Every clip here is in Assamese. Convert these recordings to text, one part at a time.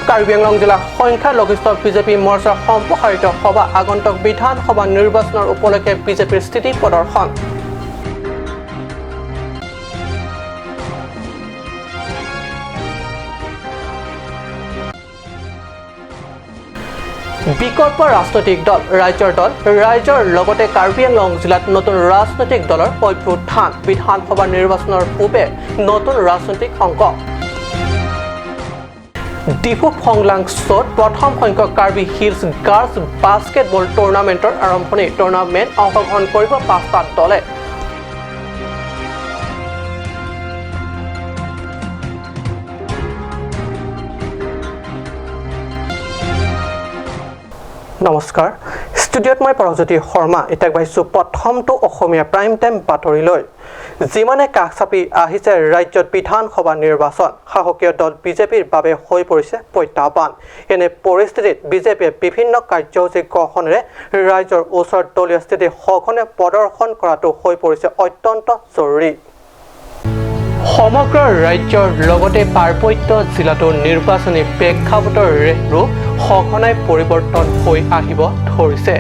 কাৰ্বি আংলং জিলা সংখ্যালঘিষ্ঠ বিজেপি মৰ্চাৰ সম্প্ৰসাৰিত সভা। আগন্তুক বিধানসভা নিৰ্বাচনৰ উপলক্ষে বিজেপিৰ স্থিতি প্ৰদৰ্শন। বিকল্প ৰাজনৈতিক দল ৰাজ্যৰ দল ৰাজ্যৰ লগতে কাৰ্বি আংলং জিলাত নতুন ৰাজনৈতিক দলৰ অভ্যুত্থান। বিধানসভা নিৰ্বাচনৰ পূৰ্বে নতুন ৰাজনৈতিক অংক। ডিফু ফংলাংছত প্ৰথম সংখ্যক কাৰ্বি হিলছ গাৰ্লছ বাস্কেটবল টুৰ্ণামেণ্টৰ আৰম্ভণি। টুৰ্ণামেণ্ট অংশগ্ৰহণ কৰিব 5টা দলে। নমস্কাৰ, ষ্টুডিঅ'ত মই পৰজ্যোতি শৰ্মা। এতিয়া পাইছোঁ প্ৰথমটো অসমীয়া প্ৰাইম টাইম বাতৰিলৈ। যিমানে কাষ চাপি আহিছে ৰাজ্যত বিধানসভা নিৰ্বাচন, শাসকীয় দল বিজেপিৰ বাবে হৈ পৰিছে প্ৰত্যাহ্বান। এনে পৰিস্থিতিত বিজেপিয়ে বিভিন্ন কাৰ্যসূচী গ্ৰহণেৰে ৰাজ্যৰ ওচৰত দলীয় স্থিতি সঘনে প্ৰদৰ্শন কৰাটো হৈ পৰিছে অত্যন্ত জৰুৰী। সমগ্ৰ ৰাজ্যৰ লগতে পাৰ্বত্য জিলাতো নিৰ্বাচনী প্ৰেক্ষাপটৰ ৰেহৰূপ সঘনাই পৰিৱৰ্তন হৈ আহিব ধৰিছে।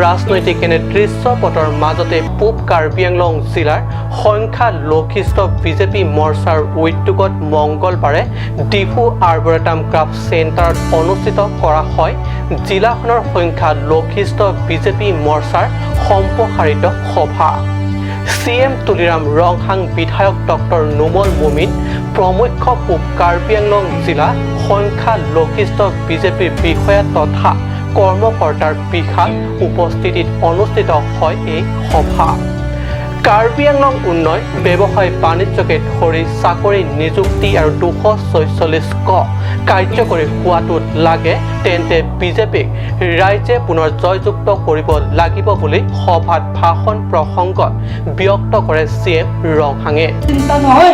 ৰাজনৈতিক এনে দৃশ্যপটৰ মাজতে পূব কাৰ্বি আংলং জিলাৰ সংখ্যালঘিষ্ঠ বিজেপি মৰ্চাৰ উদ্যোগত মংগলবাৰে ডিফু আৰ্বৰেটাম ক্ৰাফ্ট চেণ্টাৰত অনুষ্ঠিত কৰা হয় জিলাখনৰ সংখ্যালঘিষ্ঠ বিজেপি মৰ্চাৰ সম্প্ৰসাৰিত সভা। চি এম তুলিৰাম ৰংহাং, বিধায়ক ডক্টৰ নোমল মুমিন প্ৰমুখ্য পূব কাৰ্বি আংলং জিলা সংখ্যালঘিষ্ঠ বিজেপিৰ বিষয়া তথা কৰ্মকৰ্তাৰ বিশাল উপস্থিতিত অনুষ্ঠিত হয় এই সভা। কাৰ্বি আংলং উন্নয়ন, ব্যৱসায় বাণিজ্যকে ধৰি চাকৰি নিযুক্তি আৰু 246 ক কাৰ্যকৰী হোৱাটো লাগে তেন্তে বিজেপিক ৰাইজে পুনৰ জয়যুক্ত কৰিব লাগিব বুলি সভাত ভাষণ প্ৰসংগত ব্যক্ত কৰে চি এম ৰংহাঙে। চিন্তা নহয়,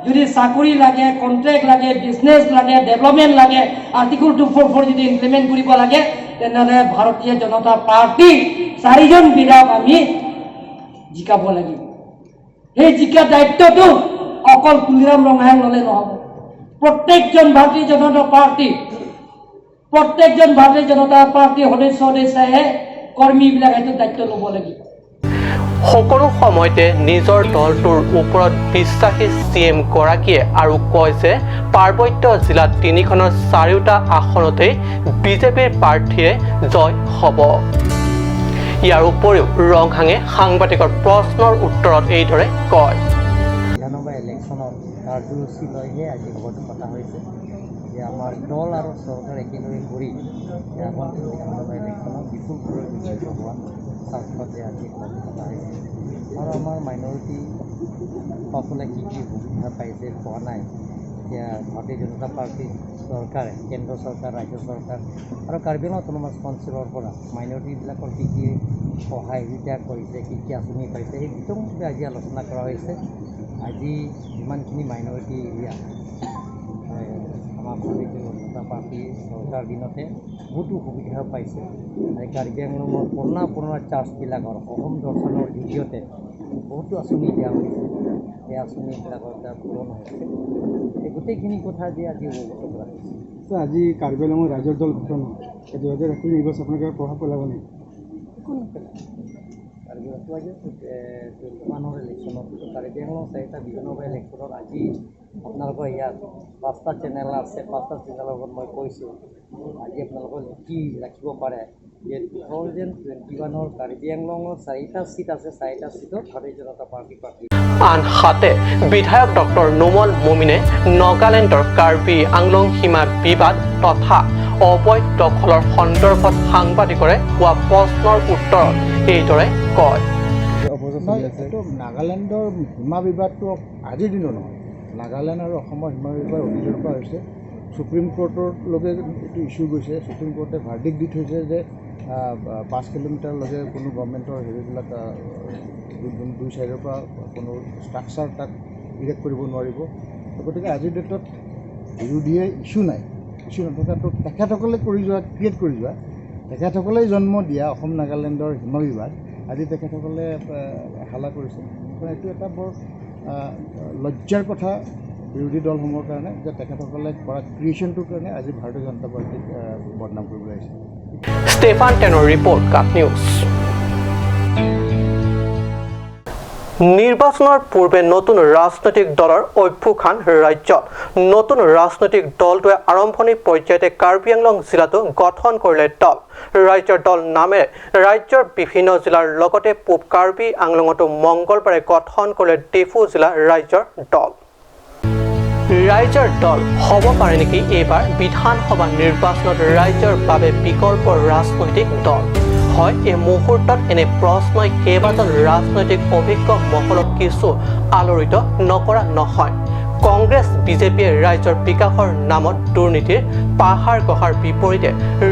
যদি চাকৰি লাগে, কণ্ট্ৰেক্ট লাগে, বিজনেছ লাগে, ডেভেলপমেণ্ট লাগে, আৰ্টিকল 244 যদি ইমপ্লিমেণ্ট কৰিব লাগে, তেনেহ'লে ভাৰতীয় জনতা পাৰ্টি চাৰিজন বিধায়ক আমি জিকাব লাগিব। সেই জিকা দায়িত্বটো অকল তুলিৰাম ৰংহাং ল'লে নহ'ব। প্ৰত্যেকজন ভাৰতীয় জনতা পাৰ্টি, প্ৰত্যেকজন ভাৰতীয় জনতা পাৰ্টীৰ সদস্য সদস্যাহে, কৰ্মীবিলাক সেইটো দায়িত্ব ল'ব লাগিব। সকলো সময়তে নিজৰ দলটোৰ ওপৰত বিশ্বাসী চি এম গৰাকীয়ে আৰু কয় যে পাৰ্বত্য জিলাত 3খনৰ 4টা আসনতেই বিজেপিৰ প্ৰাৰ্থীয়ে জয় হ'ব। ইয়াৰ উপৰিও ৰংহাঙে সাংবাদিকৰ প্ৰশ্নৰ উত্তৰত এইদৰে কয়। বিধানসভা ইলেকশ্যনৰ কাৰ্যসূচী লৈহে আজি সভাটো পতা হৈছে যে আমাৰ দল আৰু চৰকাৰ একেলগে কৰি আগন্তুক বিধানসভা ইলেকশ্যনত বিপুল ভোটত বিজয়িত হোৱা স্বাৰ্থতে আজি সভাটো পতা হৈছে। আৰু আমাৰ মাইনৰিটিসকলে কি কি সুবিধা পাইছে, পোৱা নাই, এতিয়া ভাৰতীয় জনতা পাৰ্টীৰ চৰকাৰে, কেন্দ্ৰ চৰকাৰ, ৰাজ্য চৰকাৰ আৰু কাৰ্বি আংলং অট'নমাছ কাউন্সিলৰ পৰা মাইনৰিটিবিলাকৰ কি কি সহায় সুবিধা কৰিছে, কি কি আঁচনি পাইছে, সেই বিতংভাৱে আজি আলোচনা কৰা হৈছে। আজি যিমানখিনি মাইনৰিটি এৰিয়া, আমাৰ ভাৰতীয় জনতা পাৰ্টীৰ চৰকাৰ দিনতে বহুতো সুবিধা পাইছে। আৰু কাৰ্বি আংলঙৰ পুৰণা পুৰণা চাৰ্চবিলাকৰ অসম দৰ্শনৰ জৰিয়তে বহুতো আঁচনি দিয়া হৈছে। সেই আঁচনিবিলাকৰ এটা পূৰণ হৈছে। এই গোটেইখিনি কথা যে আজি অৱগত কৰা হৈছে। আজি কাৰ্বি আংলঙৰ ৰাইজৰ দল গঠন হয়, 2021 নিৰ্বাচন আপোনালোকে প্ৰভাৱ পেলাব নেকি? একো নেপেলায়। কাৰ্বি 2021ৰ ইলেকশ্যনত কাৰ্বি আংলং চাৰিটা বিধানসভা ইলেকশ্যনত আজি আপোনালোকৰ ইয়াত 5টা চেনেল আছে, 5টা চেনেলৰ লগত মই কৈছোঁ, আজি আপোনালোকৰ লিখি ৰাখিব পাৰে যে 2021ৰ কাৰ্বি আংলঙৰ 4টা ছিট আছে, 4টা ছিটত ভাৰতীয় জনতা পাৰ্টী প্ৰাৰ্থী। আনহাতে বিধায়ক ডক্টৰ নোমল মুমিনে নগালেণ্ডৰ কাৰ্বি আংলং সীমা বিবাদ তথা অবৈধ দখলৰ সন্দৰ্ভত সাংবাদিকৰে হোৱা প্ৰশ্নৰ উত্তৰত এইদৰে কয়। এইটো নাগালেণ্ডৰ সীমা বিবাদটো আজিৰ দিনৰ নহয়। নাগালেণ্ড আৰু অসমৰ সীমা বিবাদ অতীজৰ পৰা হৈছে। ছুপ্ৰিম কোৰ্টৰলৈকে এইটো ইছ্যু গৈছে। ছুপ্ৰিম কোৰ্টে ভাৰ্ডিক দি থৈছে যে 5 কিলোমিটাৰলৈকে কোনো গভৰ্ণমেণ্টৰ হেৰিবিলাক দুই ছাইডৰ পৰা কোনো ষ্ট্ৰাকচাৰ তাত ইৰেক্ট কৰিব নোৱাৰিব। গতিকে আজিৰ ডেটত বিৰোধীয়ে ইছ্যু নাই। ইছ্যু নথকাটো তেখেতসকলে কৰি যোৱা, ক্ৰিয়েট কৰি যোৱা, তেখেতসকলেই জন্ম দিয়া অসম নাগালেণ্ডৰ সীমা বিবাদ আজি তেখেতসকলে হাল্লা কৰিছে। এইটো এটা বৰ লজ্জাৰ কথা। বিৰোধী দলসমূহৰ কাৰণে যে তেখেতসকলে কৰা ক্ৰিয়েশ্যনটোৰ কাৰণে আজি ভাৰতীয় জনতা পাৰ্টীক বদনাম কৰিবলৈ আহিছে। ষ্টেফান টেনৰ ৰিপৰ্ট, কাট নিউজ। নিৰ্বাচনৰ পূৰ্বে নতুন ৰাজনৈতিক দলৰ অভ্যুত্থান ৰাজ্যত। নতুন ৰাজনৈতিক দলটোৱে আৰম্ভণি পৰ্যায়তে কাৰ্বি আংলং জিলাতো গঠন কৰিলে দল। ৰাইজৰ দল নামেৰে ৰাজ্যৰ বিভিন্ন জিলাৰ লগতে পূব কাৰ্বি আংলঙতো মংগলবাৰে গঠন কৰিলে ডিফু জিলা ৰাইজৰ দল। ৰাইজৰ দল হ'ব পাৰে নেকি এইবাৰ বিধানসভা নিৰ্বাচনত ৰাজ্যৰ বাবে বিকল্প ৰাজনৈতিক দল? হয়, এই মুহূৰ্তত এনে প্ৰশ্নই কেইবাজন ৰাজনৈতিক অভিজ্ঞ মহলক কিছু আলোড়িত নকৰা নহয়। কংগ্ৰেছ, বিজেপিয়ে ৰাজ্যৰ বিকাশৰ নামত দুৰ্নীতিৰ পাহাৰ গঢ়াৰ বিপৰীতে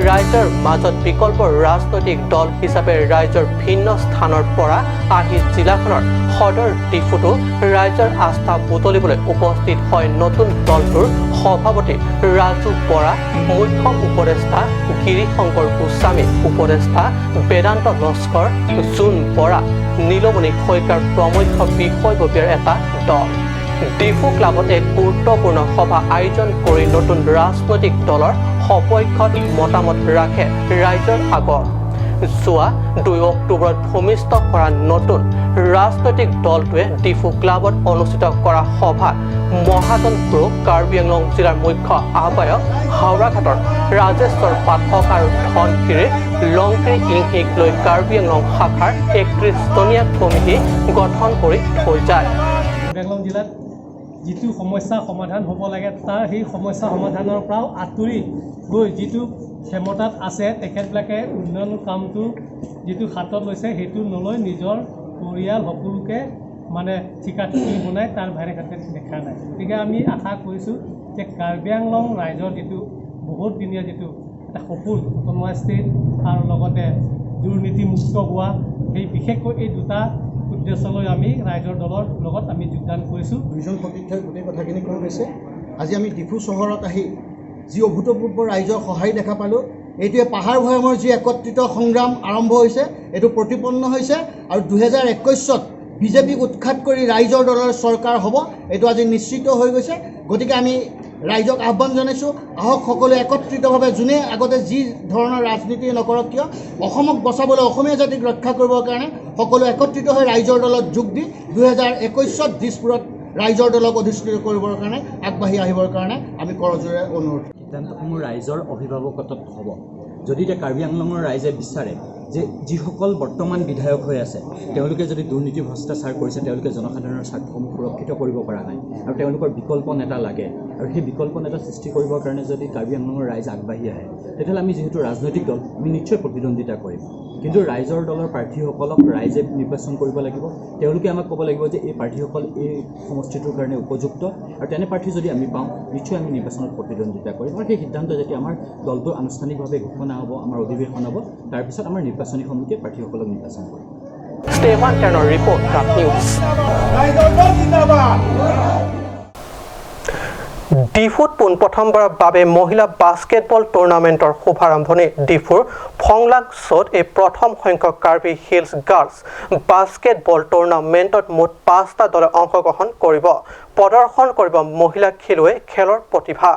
ৰাজ্যৰ মাজত বিকল্প ৰাজনৈতিক দল হিচাপে ৰাজ্যৰ ভিন্ন স্থানৰ পৰা আহি জিলাখনৰ সদৰ ডিফুতো ৰাইজৰ আস্থা বুটলিবলৈ উপস্থিত হয় নতুন দলটোৰ সভাপতি ৰাজু বৰা, মুখ্য উপদেষ্টা গিৰিশংকৰ গোস্বামী, উপদেষ্টা বেদান্ত লস্কৰ, জোন বৰা, নীলমণি শইকীয়াৰ প্ৰমুখ বিষয়ববীয়াৰ এটা দল। ডিফু ক্লাবত এক গুৰুত্বপূৰ্ণ সভা আয়োজন কৰি নতুন ৰাজনৈতিক দলৰ সপক্ষত মতামত ৰাখে ৰাইজৰ আগত। যোৱা 2 অক্টোবৰত ভূমিষ্ঠ কৰা নতুন ৰাজনৈতিক দলটোৱে ডিফু ক্লাবত অনুষ্ঠিত কৰা সভাত মহাজন গ্ৰুপ কাৰ্বি আংলং জিলাৰ মুখ্য আহ্বায়ক হাওৰাঘাটৰ ৰাজেশ্বৰ পাঠক আৰু ধনশিৰিৰ লংক্ৰী ইংহিক লৈ কাৰ্বি আংলং শাখাৰ 31 জনীয়া কমিটি গঠন কৰি থৈ যায়। কাৰ্বি আংলং জিলাত যিটো সমস্যা সমাধান হ'ব লাগে, তাৰ সেই সমস্যা সমাধানৰ পৰাও আঁতৰি গৈ যিটো ক্ষমতাত আছে, তেখেতবিলাকে উন্নয়ন কামটো যিটো হাতত লৈছে, সেইটো নলৈ নিজৰ পৰিয়াল সকলোকে মানে ঠিকাথুকি বনাই তাৰ বাহিৰে তেখেতে দেখা নাই। গতিকে আমি আশা কৰিছোঁ যে কাৰ্বি আংলং ৰাইজৰ যিটো বহুত দিনীয়া যিটো এটা সপোন, অট'নমাছ ষ্টেট আৰু লগতে দুৰ্নীতিমুক্ত হোৱা, সেই বিশেষকৈ এই দুটা উদ্দেশ্য লৈ আমি ৰাইজৰ দলৰ লগত আমি যোগদান কৰিছোঁ। দুইজন সতীৰ্থই গোটেই কথাখিনি কৈ গৈছে। আজি আমি ডিফু চহৰত আহি যি অভূতপূৰ্ব ৰাইজৰ সঁহাৰি দেখা পালোঁ, এইটোৱে পাহাৰ ভৈয়ামৰ যি একত্ৰিত সংগ্ৰাম আৰম্ভ হৈছে, এইটো প্ৰতিপন্ন হৈছে আৰু 2021ত বিজেপিক উৎখাত কৰি ৰাইজৰ দলৰ চৰকাৰ হ'ব, এইটো আজি নিশ্চিত হৈ গৈছে। গতিকে আমি ৰাইজক আহ্বান জনাইছোঁ, আহক সকলোৱে একত্ৰিতভাৱে, যোনে আগতে যি ধৰণৰ ৰাজনীতি নকৰক কিয়, অসমক বচাবলৈ, অসমীয়া জাতিক ৰক্ষা কৰিবৰ কাৰণে সকলো একত্ৰিত হৈ ৰাইজৰ দলত যোগ দি 2021ত দিছপুৰত ৰাইজৰ দলক অধিষ্ঠিত কৰিবৰ কাৰণে আগবাঢ়ি আহিবৰ কাৰণে আমি কৰজোৰে অনুৰোধ সিদ্ধান্তসমূহ ৰাইজৰ অভিভাৱকত্বত হ'ব। যদি এতিয়া কাৰ্বি আংলঙৰ ৰাইজে বিচাৰে যে যিসকল বৰ্তমান বিধায়ক হৈ আছে, তেওঁলোকে যদি দুৰ্নীতি ভ্ৰষ্টাচাৰ কৰিছে, তেওঁলোকে জনসাধাৰণৰ স্বাৰ্থসমূহ সুৰক্ষিত কৰিব পৰা নাই আৰু তেওঁলোকৰ বিকল্প নেতা লাগে আৰু সেই বিকল্প নেতা সৃষ্টি কৰিবৰ কাৰণে যদি কাৰ্বি আংলঙৰ ৰাইজ আগবাঢ়ি আহে, তেতিয়াহ'লে আমি যিহেতু ৰাজনৈতিক দল, আমি নিশ্চয় প্ৰতিদ্বন্দ্বিতা কৰিম। কিন্তু ৰাইজৰ দলৰ প্ৰাৰ্থীসকলক ৰাইজে নিৰ্বাচন কৰিব লাগিব। তেওঁলোকে আমাক ক'ব লাগিব যে এই প্ৰাৰ্থীসকল এই সমষ্টিটোৰ কাৰণে উপযুক্ত আৰু তেনে প্ৰাৰ্থী যদি আমি পাওঁ, নিশ্চয় আমি নিৰ্বাচনত প্ৰতিদ্বন্দ্বিতা কৰিম। আৰু সেই সিদ্ধান্ত যেতিয়া আমাৰ দলটো আনুষ্ঠানিকভাৱে ঘোষণা হ'ব, আমাৰ অধিৱেশন হ'ব, তাৰপিছত আমাৰ নিৰ্বাচনী সমিতিয়ে প্ৰাৰ্থীসকলক নিৰ্বাচন কৰিব। ষ্টেফান টেনৰ ৰিপৰ্ট, কাট নিউজ। ডিফুত পোনপ্ৰথমবাৰৰ বাবে মহিলা বাস্কেটবল টুৰ্ণামেণ্টৰ শুভাৰম্ভণি। ডিফুৰ ফংলাংশ্বত এই প্ৰথম সংখ্যক কাৰ্বি হিলছ গাৰ্লছ বাস্কেটবল টুৰ্ণামেণ্টত মুঠ পাঁচটা দলে অংশগ্ৰহণ কৰিব। প্ৰদৰ্শন কৰিব মহিলা খেলুৱৈ খেলৰ প্ৰতিভা।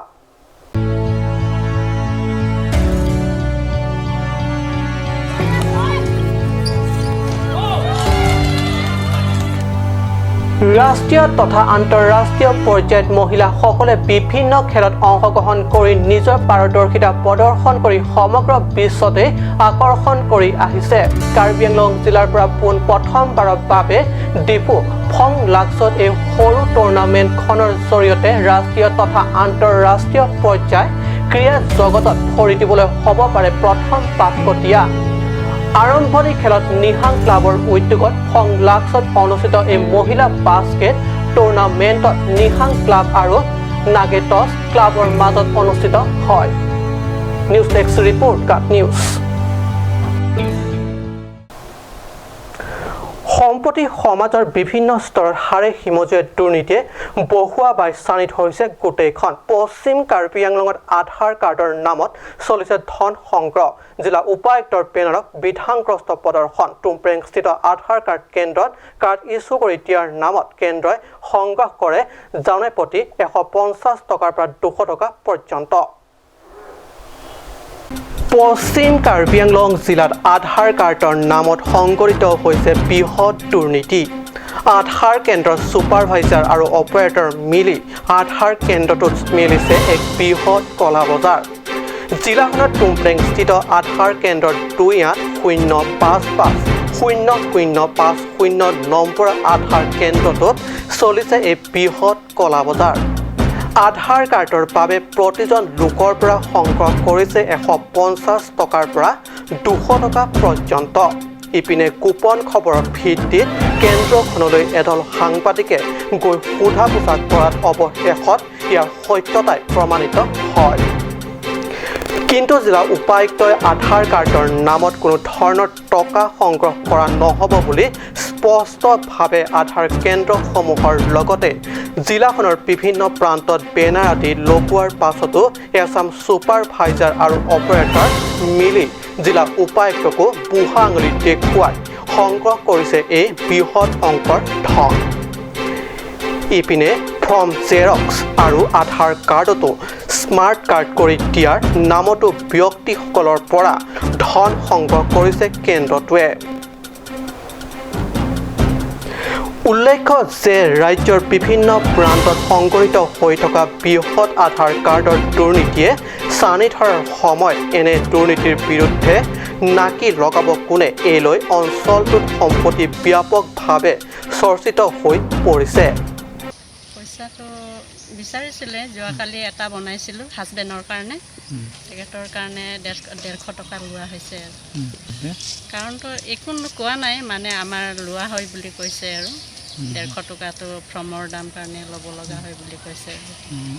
ৰাষ্ট্ৰীয় তথা আন্তঃৰাষ্ট্ৰীয় পৰ্যায়ত মহিলাসকলে বিভিন্ন খেলত অংশগ্ৰহণ কৰি নিজৰ পাৰদৰ্শিতা প্ৰদৰ্শন কৰি সমগ্ৰ বিশ্বতে আকৰ্ষণ কৰি আহিছে। কাৰ্বি আংলং জিলাৰ পৰা পোন প্ৰথমবাৰৰ বাবে ডিফু ফং লাক্সত এই সৰু টুৰ্ণামেণ্টখনৰ জৰিয়তে ৰাষ্ট্ৰীয় তথা আন্তঃৰাষ্ট্ৰীয় পৰ্যায় ক্ৰীড়া জগতত ভৰি দিবলৈ হ'ব পাৰে প্ৰথম বাটকটীয়া। আৰম্ভণি খেলত নিহাং ক্লাবৰ উদ্যোগত ফং লাক্সত অনুষ্ঠিত এই মহিলা বাস্কেট টুৰ্ণামেণ্টত নিহাং ক্লাব আৰু নাগেটছ ক্লাবৰ মাজত অনুষ্ঠিত হয়। নিউজ ডেস্ক ৰিপৰ্ট, কাট নিউজ। সম্প্ৰতি সম্প্ৰতি সমাজৰ বিভিন্ন স্তৰত হাৰে হিমজুৱে দুৰ্নীতিয়ে বহুৱা বাই চানি ধৰিছে গোটেইখন। পশ্চিম কাৰ্বি আংলঙত আধাৰ কাৰ্ডৰ নামত চলিছে ধন সংগ্ৰহ। জিলা উপায়ুক্তৰ পেনেলক বিধানগ্ৰস্ত প্ৰদৰ্শন। টুমপ্ৰেংস্থিত আধাৰ কাৰ্ড কেন্দ্ৰত কাৰ্ড ইছ্যু কৰি দিয়াৰ নামত কেন্দ্ৰই সংগ্ৰহ কৰে জনে প্ৰতি 150 টকাৰ পৰা 200 টকা পৰ্যন্ত। পশ্চিম কাৰ্বি আংলং জিলাত আধাৰ কাৰ্ডৰ নামত সংঘটিত হৈছে বৃহৎ দুৰ্নীতি। আধাৰ কেন্দ্ৰৰ ছুপাৰভাইজাৰ আৰু অপাৰেটৰ মিলি আধাৰ কেন্দ্ৰটোত মেলিছে এক বৃহৎ কলা বজাৰ। জিলাখনৰ টুমপ্ৰেংস্থিত আধাৰ কেন্দ্ৰৰ 2 8 0 5 5 0 0 5 0 নম্বৰ আধাৰ কেন্দ্ৰটোত চলিছে এই বৃহৎ কলা বজাৰ। আধাৰ কাৰ্ডৰ বাবে প্ৰতিজন লোকৰ পৰা সংগ্ৰহ কৰিছে 150 টকাৰ পৰা 200 টকা পৰ্যন্ত। ইপিনে গোপন খবৰৰ ভিত্তিত কেন্দ্ৰখনলৈ এদল সাংবাদিকে গৈ সোধা পোছা কৰাত অৱশেষত ইয়াৰ সত্যতাই প্ৰমাণিত হয়। কিন্তু জিলা উপায়ুক্তই আধাৰ কাৰ্ডৰ নামত কোনো ধৰণৰ টকা সংগ্ৰহ কৰা নহ'ব বুলি স্পষ্টভাৱে আধাৰ কেন্দ্ৰসমূহৰ লগতে জিলাখনৰ বিভিন্ন প্ৰান্তত বেনাৰ আদি লগোৱাৰ পাছতো এচাম ছুপাৰভাইজাৰ আৰু অপাৰেটৰ মিলি জিলা উপায়ুক্তকো বুঢ়া আঙুলি দেখুৱাই সংগ্ৰহ কৰিছে এই বৃহৎ অংকৰ ধন। ইপিনে ফৰ্ম জেৰক্স আৰু আধাৰ কাৰ্ডতো স্মাৰ্ট কাৰ্ড কৰি দিয়াৰ নামতো ব্যক্তিসকলৰ পৰা ধন সংগ্ৰহ কৰিছে কেন্দ্ৰটোৱে। উল্লেখ্য যে ৰাজ্যৰ বিভিন্ন প্ৰান্তত সংঘটিত হৈ থকা বৃহৎ আধাৰ কাৰ্ডৰ দুৰ্নীতিয়ে চানি ধৰাৰ সময়ত এনে দুৰ্নীতিৰ বিৰুদ্ধে নাকি লগাব কোনে এই লৈ অঞ্চলটোত সম্প্ৰতি ব্যাপকভাৱে চৰ্চিত হৈ পৰিছে। পইচাটো বিচাৰিছিলে, যোৱাকালি এটা বনাইছিলোঁ হাজবেণ্ডৰ কাৰণে, তেখেতৰ কাৰণে 150 টকা লোৱা হৈছে। কাৰণটো একো কোৱা নাই, মানে আমাৰ লোৱা হয় বুলি কৈছে আৰু 150 টকাটো ফৰ্মৰ দাম কাৰণে ল'ব লগা হয় বুলি কৈছে।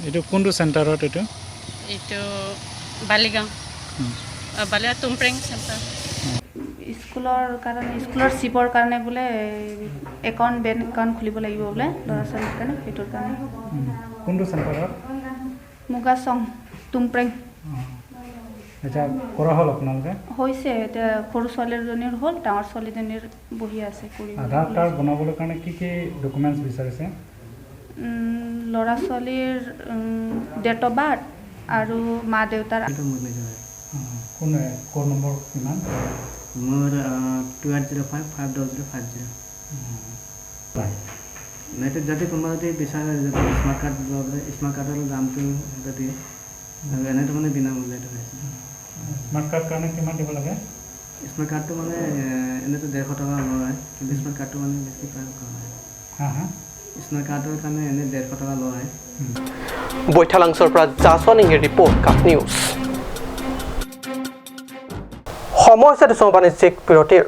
এইটো কোনটো চেণ্টাৰত? এইটো বালিগাঁও, বালিগাঁও টুমপ্ৰেং চেণ্টাৰ। স্কুলৰ কাৰণে, স্কুলৰ চিপৰ কাৰণে বোলে একাউণ্ট, বেংক একাউণ্ট খুলিব লাগিব বোলে ল'ৰা ছোৱালীৰ কাৰণে, সেইটোৰ কাৰণে। কোনটো চেণ্টাৰত? মুগাচং, টুমপ্ৰেং। এতিয়া কৰা হ'ল আপোনালোকে? হৈছে, এতিয়া সৰু ছোৱালীজনীৰ হ'ল, ডাঙৰ ছোৱালীজনীৰ বহি আছে কৰি। আধাৰ কাৰ্ড বনাবলৈ কাৰণে কি কি ডকুমেণ্টছ বিচাৰিছে? ল'ৰা ছোৱালীৰ ডেট অফ বাৰ্থ আৰু মা দেউতাৰ। কোন কোড নম্বৰ কিমান? মোৰ 2805 50050। নাইতো যদি কোনোবা যদি বিচাৰে যদি স্মাৰ্ট কাৰ্ড ল'বলৈ, স্মাৰ্ট কাৰ্ডৰ দামটো সিহঁতে দিয়ে আৰু এনেইতো মানে বিনামূল্যটো হৈছে। স্মাৰ্ট কাৰ্ড কাৰণে কিমান দিব লাগে? স্মাৰ্ট কাৰ্ডটো মানে এনেইতো 150 টকা লয়, কিন্তু স্মাৰ্ট কাৰ্ডটো মানে বেছি প্ৰায় কৰা নাই। হা হা, স্মাৰ্ট কাৰ্ডৰ কাৰণে এনেই 150 টকা লয়। বৈঠালাংছৰ পৰা জাছনিঙৰ ৰিপৰ্ট, কাপ নিউজ। সময় হৈছে দুচম বাণিজ্যিক বিৰতিৰ।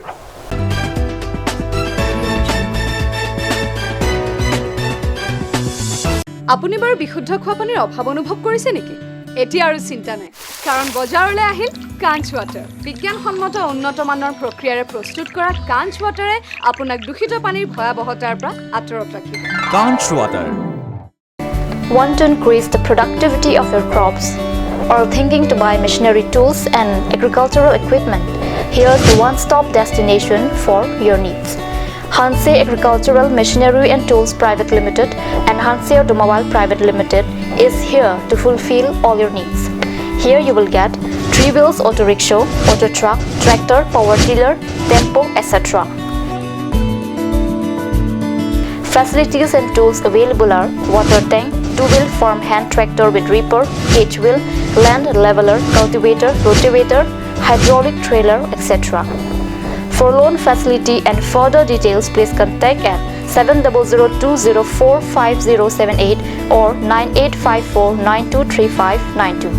আপুনি বাৰু বিশুদ্ধ খোৱা পানীৰ অভাৱ অনুভৱ কৰিছে নেকি? এতিয়া আৰু চিন্তা নাই, কাৰণ বজাৰলৈ আহিল কাঞ্চ ৱাটাৰ। বিজ্ঞানসন্মত উন্নত মানৰ প্ৰক্ৰিয়াৰে প্ৰস্তুত কৰা কাঞ্চ ৱাটাৰে আপোনাক দূষিত পানীৰ ভয়াৱহতাৰ পৰা আঁতৰত ৰাখিব। Kanch water. Want to increase the productivity of your crops or thinking to buy machinery tools and agricultural equipment? Here's the one-stop destination for your needs. Hanse Agricultural Machinery and Tools Private Limited and Hanse Automobile Private Limited is here to fulfill all your needs. Here you will get 3 wheels auto rickshaw, auto truck, tractor, power tiller, tempo, etc. Facilities and tools available are water tank, 2-wheel farm hand tractor with reaper, H-wheel, land leveler, cultivator, rotavator, hydraulic trailer, etc. For loan facility and further details, please contact at 7002045078 or 9854923592.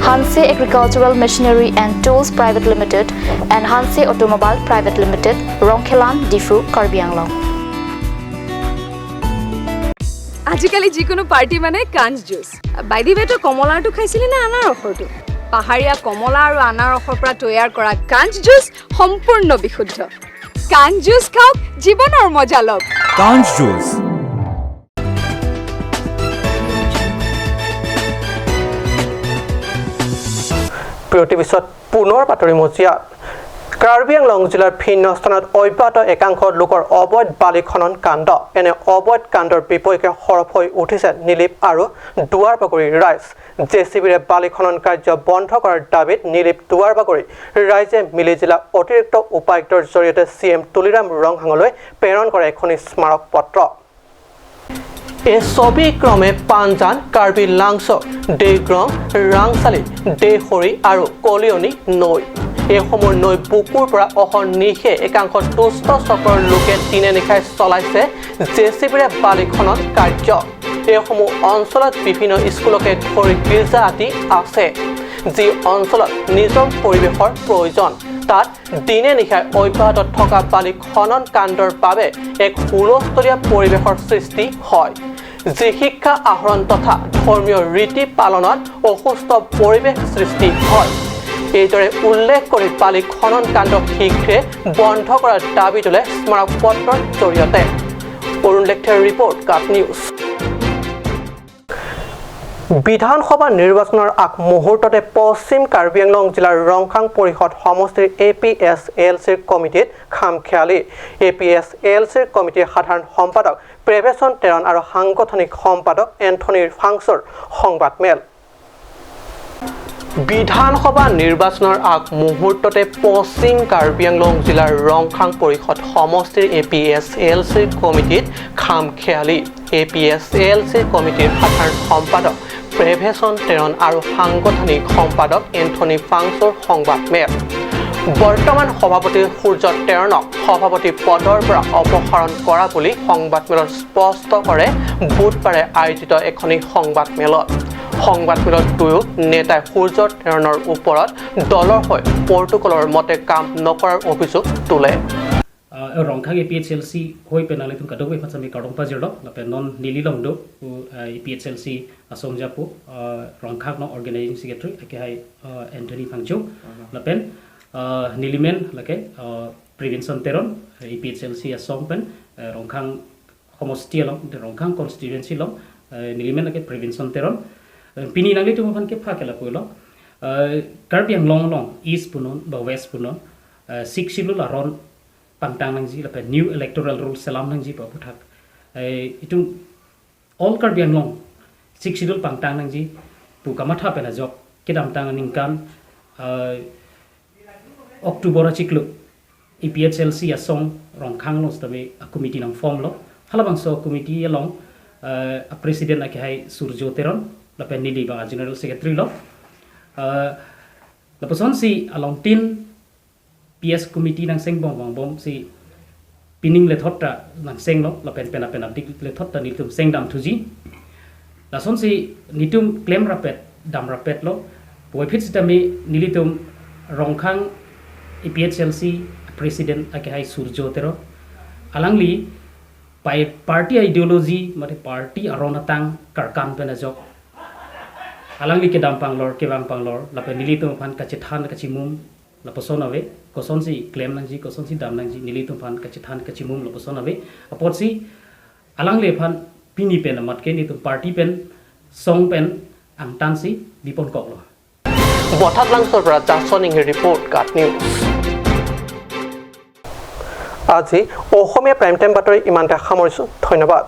Hanse Agricultural Machinery and Tools Private Limited and Hanse Automobile Private Limited, Rongkhelan, Diphu, Karbi Anglong. আজিকালি যিকোনো পাৰ্টি মানে কাঞ্চ জুচ। বাই the ৱে, তই কমলাৰটো খাইছিলি নে আনাৰসৰটো? পাহাৰীয়া কমলা আৰু আনাৰসৰ পৰা তৈয়াৰ কৰা কাঞ্চ জুচ সম্পূৰ্ণ বিশুদ্ধ। কাঞ্চ জুচ খাওক, জীৱনৰ মজা লওক। কাঞ্চ জুচ। বিৰতিৰ পিছত পুনৰ বাতৰি মজিয়াত। কাৰ্বি আংলং জিলাৰ ভিন্ন স্থানত অব্যাহত একাংশ লোকৰ অবৈধ বালি খনন কাণ্ড। এনে অবৈধ কাণ্ডৰ বিপক্ষে সৰব হৈ উঠিছে নীলিপ আৰু দুৱাৰবাগৰি ৰাইজ। জে চি বিৰে বালি খনন কাৰ্য বন্ধ কৰাৰ দাবীত নীলিপ দুৱাৰবাগৰি ৰাইজে মিলি জিলা অতিৰিক্ত উপায়ুক্তৰ জৰিয়তে চি এম তুলিৰাম ৰংহাঙলৈ প্ৰেৰণ কৰে এখনি স্মাৰক পত্ৰ। এই ছবি ক্ৰমে পাঞ্জান, কাৰ্বি লাংচ, দেগ্ৰং, ৰাংচালি, দেহৰি আৰু কলিয়নী নৈ। এইসমূহ নৈ বুকুৰ পৰা অহৰ্নিশে একাংশ দুষ্ট চক্ৰৰ লোকে দিনে নিশাই চলাইছে জে চি বিৰে বালি খনন কাৰ্য। এইসমূহ অঞ্চলত বিভিন্ন স্কুলকে ধৰি গীৰ্জা আদি আছে, যি অঞ্চলত নিজৰ পৰিৱেশৰ প্ৰয়োজন। তাত দিনে নিশাই অব্যাহত থকা বালি খনন কাণ্ডৰ বাবে এক হুলস্থলীয়া পৰিৱেশৰ সৃষ্টি হয়, যি শিক্ষা আহৰণ তথা ধৰ্মীয় ৰীতি পালনত অসুস্থ পৰিৱেশ সৃষ্টি হয়। এইদৰে উল্লেখ কৰি বালি খনন কাণ্ড শীঘ্ৰে বন্ধ কৰাৰ দাবী তোলে স্মাৰক পত্ৰৰ জৰিয়তে। অৰুণ লেখথেৰ ৰিপৰ্ট, কাট নিউজ। বিধানসভা নিৰ্বাচনৰ আগ মুহূৰ্ততে পশ্চিম কাৰ্বি আংলং জিলাৰ ৰংখাং পৰিষদ সমষ্টিৰ এ পি এছ এল চিৰ কমিটিত খামখেয়ালি। এ পি এছ এল চিৰ কমিটিৰ সাধাৰণ সম্পাদক প্ৰেভেচন টেৰণ আৰু সাংগঠনিক সম্পাদক এন্থনী ফাংচৰ সংবাদমেল। বিধানসভা নিৰ্বাচনৰ আগ মুহূৰ্ততে পশ্চিম কাৰ্বি আংলং জিলাৰ ৰংখাং পৰিষদ সমষ্টিৰ এ পি এছ এল চিৰ কমিটিত খামখেয়ালি। এ পি এছ এল চিৰ কমিটিৰ সাধাৰণ সম্পাদক প্ৰেভেচন টেৰণ আৰু সাংগঠনিক সম্পাদক এন্থনী ফাংচৰ সংবাদমেল। বৰ্তমান সভাপতি সূৰ্য টেৰণক সভাপতি পদৰ পৰা অপসাৰণ কৰা বুলি সংবাদমেলত স্পষ্ট কৰে বুধবাৰে আয়োজিত এখনি সংবাদমেলত। সংবাদমেলত দুয়ো নেতাই সূৰ্য টেৰণৰ ওপৰত দলৰ হৈ পৰ্টুগলৰ মতে কাম নকৰাৰ অভিযোগ তোলে। Rongkhang APHLC hoi penale tum kadok wei phasami kadong pajirlo lape non nili longdo APHLC asongjapu Rongkhang no organizing secretary ake hai Anthony Phangcho lapen nilimen lake prevention teron APHLC asong pen Rongkhang homosti long Rongkhang constituency long nilimen lake prevention teron pini nangli tum phan ke phakela pulo Karbi Anglong long east punon ba west punon six schedule aron pangtang nangji lape new electoral rule salam nangji pa puthak itu all Karbi Anglong six schedule pangtang nangji pu kamatha pena jok kedam tang ningkan October achiklu APHLC asong Rongkhang lo stame committee nang form lo halabang so committee along president ake hai Surjo Teron lape nili ba general secretary lo laposon si along tin PS committee nang seng bong bong bong si pining le thotta nang seng lo lapen pena pena dik le thotta nitum seng dam thuji lason si nitum claim rapet dam rapet lo boyphit sitami nilitum Rongkhang APHLC president ake hai Surjo Tero alangli by party ideology mate party arona tang karkan pena jok alangli ke dam panglor ke bang panglor lapen nilitum phan kachethan kachimum laposon ave koson si claim nangji koson si dam nangji nilitum phan kachethan kachimum laposon ave apot si alang le phan pini pen amat ke nitum party pen song pen angtan si bipon kok lo বঠাত লাংচৰ পৰা জাছনিং ৰিপৰ্ট, কাট নিউজ। আজি অসমীয়া প্ৰাইম টাইম বাতৰি ইমানতে সামৰিছোঁ। ধন্যবাদ।